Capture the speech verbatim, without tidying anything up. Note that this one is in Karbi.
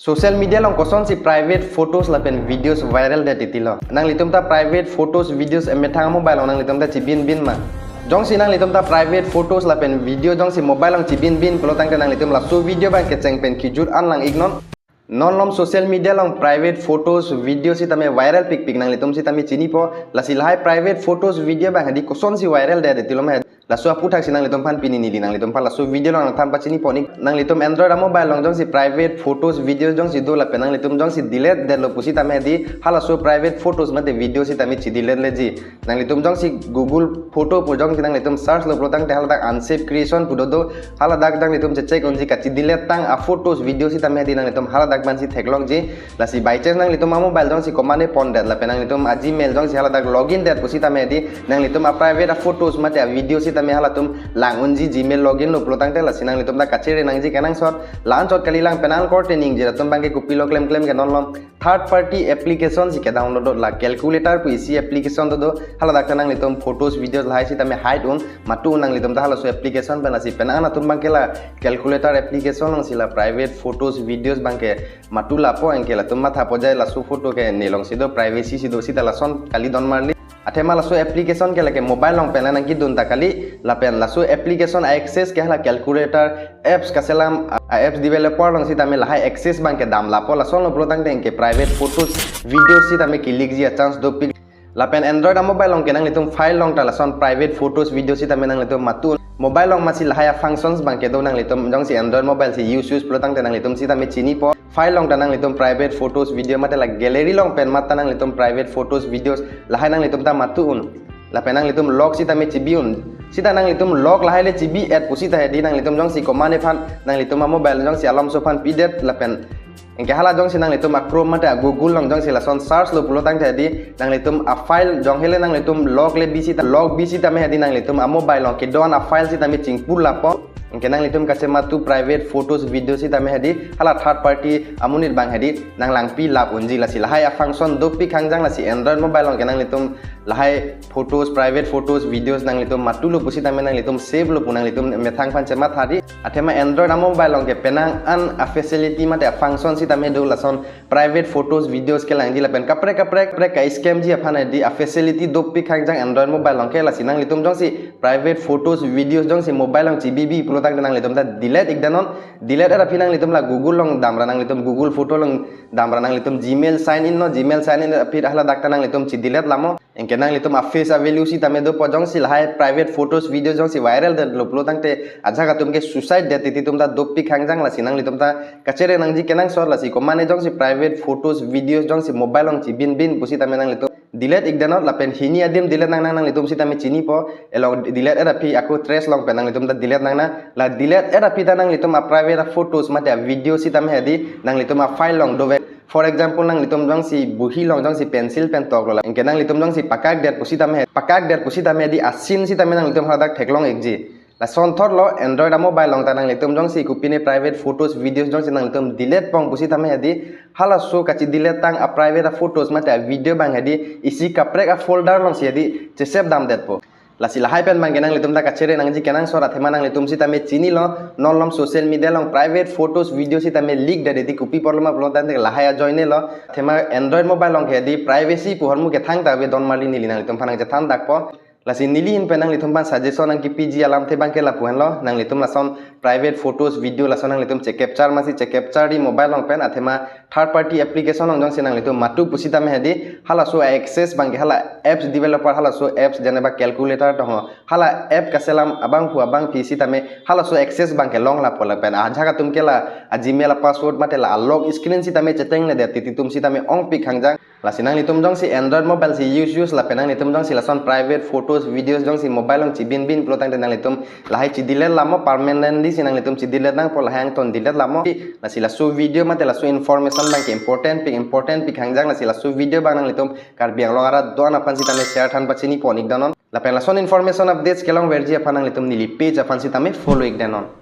Social media along kosonsi private photos lapen videos viral det titilo. Nanglitum ta private photos videos emethang mobile along nanglitum ta chibin bin ma? Jongsi nanglitum ta private photos lapen video jongsi mobile along chibin bin pulo tangte nanglitum laso video abang kecheng pen kejut an lang iknon. Non malom social media along private photos video sitame viral pikpik nanglitum sitame chinipo. Lasi lahai private photos video abang hadi kosonsi viral det titilo ma? Laso aputhaksi nanglitum aphan pini neli nanglitum aphan laso video along nangthan pachini pon ik. Nanglitum Android a mobile along jongsi private photos videos jongsi do lapen nanglitum jongsi delete detlo pusitame hadi halaso private photos mate video sitame chi delete leji. Nanglitum jongsi Google Photo pu jongsi nanglitum search lo pulo tangte haladak unsafe creation pu dodo, haladak nanglitum checheck unji kachi delete tang a photos video sitame hadi nanglitum haladak abangsi theklongji. Lasi by chance nanglitum a mobile jongsi komane pon det lapen nanglitum a Gmail jongsi haladak login det pusitame hadi nanglitum a private a photos mate a video sitame halatum lang unji Gmail login lo pulo tangte. Lasi nanglitum ta kachere nangji kenangsot, la-anchot kali lang penang korte ningje atum abangke kopilo klem klem ke non malom third party application si kedownload dot la Calculator pu isi application dodo, haladak ta nanglitum photos videos lahai sitame hide un matu un. Nanglitum ta halaso application pen lasi penang atum abangke la Calculator application alongsi la private photos videos abangke matu lapo, anke latum matha pojai laso photo ke ne alongsi do, privacy si do, sita lason kali don marli. Athema laso application ke lake mobile along pen nangkedun ta kali, lapen laso application a access ke hala Calculator apps kaselam a apps developer along sitame lahai access abangke dam lapo. Lason lo pulo tangte anke private photos video sitame kilikji a chance dopik. Lapen Android a mobile along ke nanglitum file along ta lason private photos video sitame nanglitum matu un. Mobile along masi lahai a functions abangke do, nanglitum jongsi Android mobile si use use pulo tangte nanglitum sitame chinipo. File along ta nanglitum private photos video mate la gallery along pen mata nanglitum private photos videos lahai nanglitum ta matu un. Lapen nanglitum lock sitame chibi un. Sita nanglitum lock lahai le chibi et pusita hadi nanglitum jongsi komane aphan nanglitum a mobile jongsi alomso aphan pidet lapen anke hala jongsi nanglitum a Chrome mate a Google along jongsi lason search lo pulo tangte hadi nanglitum a file jong hele nanglitum lock le bi sita, lock bi sitame hadi nanglitum a mobile along kedon a file sitame chingpu lapo. Anke nanglitum kachematu private photos video sitame hadi hala third party amonit abang hadi nanglangpi lap unji. Lasi lahai a function dopik hangjang, lasi Android mobile along ke nanglitum lahai photos, private photos, videos nanglitum matulo pusitame nanglitum save lo pu nanglitum methang aphan chematha di. Athema Android a mobile along ke penang an a facility mate a function sitame do, lason private photos, videos kelangji lapen kaprek kaprek kaprek ka scam ji aphan hadi a facility dopik hangjang Android mobile along ke. Lasi nanglitum jongsi private photos, videos jongsi mobile along chibi bi pulo tangte nanglitum ta delete ik det non. Delete et aphi nanglitum la Google along damra nanglitum Google Photo along damra nanglitum Gmail sign in non, Gmail sign in et aphi haladak ta nanglitum chi delete lamo. Anke nanglitum a face a value sitame dopo. Jongsi lahai private photos, videos jongsi viral detlo pulo tangte ajahak atum ke suicide det titi atum ta dopik hangjang. Lasi nanglitum ta kachere nangji kenangsot, lasi komane jongsi private photos, videos jongsi mobile along chibin bin pusitame nanglitum delete ik det non, lapen hini adim delete nang nang nanglitum sitame chinipo. Along delete et aphi ako trace along pen nanglitum ta delete nang nang. La delete et aphi ta nanglitum a private a photos mate a video sitame hadi nanglitum a file along dovek. For example, nanglitum jongsi bohi along jongsi pencil pen toklo la, anke nanglitum jongsi pakak det pusitame, pakak det pusitame hadi a scene sitame nanglitum haladak theklong ikji. Lason thotlo, Android a mobile along ta nanglitum jongsi kopine private photos, videos jongsi nanglitum delete pon pusitame hadi halaso kachi delete tang a private a photos mate a video abang hadi isi kaprek a folder alongsi hadi chesave dam detpo. Lasi lahai pen abangke nanglitum ta kachere nangji kenangsot, athema nanglitum sitame chinilo, non malom social media along private photos, video sitame leak det titi kopi apotlo ma pulo tangte lahai ajoine lo. Athema Android mobile along ke hadi privacy pu ahormu ke thangta ave don marli, neli nanglitum aphan nangchethan dakpo. Lasi neli ahin pen nanglitum aphan suggestion nangkepiji alamthe abangke lapu henlo, nanglitum lason private photos, video lason nanglitum che capture masi che capture di mobile along pen, athema third party application along jongsi nanglitum matu pusitame hadi halaso access abangke hala apps developer, halaso apps jeneba Calculator to ho, hala app kaselam abangphu abangpi sitame halaso access abangke long lapo lapen ajahak atum ke la a Gmail a password mate la a lock screen sitame chetengne det titi atum sitame ongpik hangjang. Lasi nanglitum jongsi Android mobile si use use lapen nanglitum jongsi lason private photos, videos jongsi mobile along chibin bin pulo tangte nanglitum lahai chi delete lamo, permanently si nanglitum chi delete nangpo, lahai angton delete lamo. Lasi laso video mate laso information abangke important pik, important pik hangjang. Lasi laso video abang nanglitum Karbi Anglong arat do-an aphan sitame share than pachini pon ik det non. Lapen lason information updates kelongverji aphan nanglitum neli page aphan sitame follow ik det non.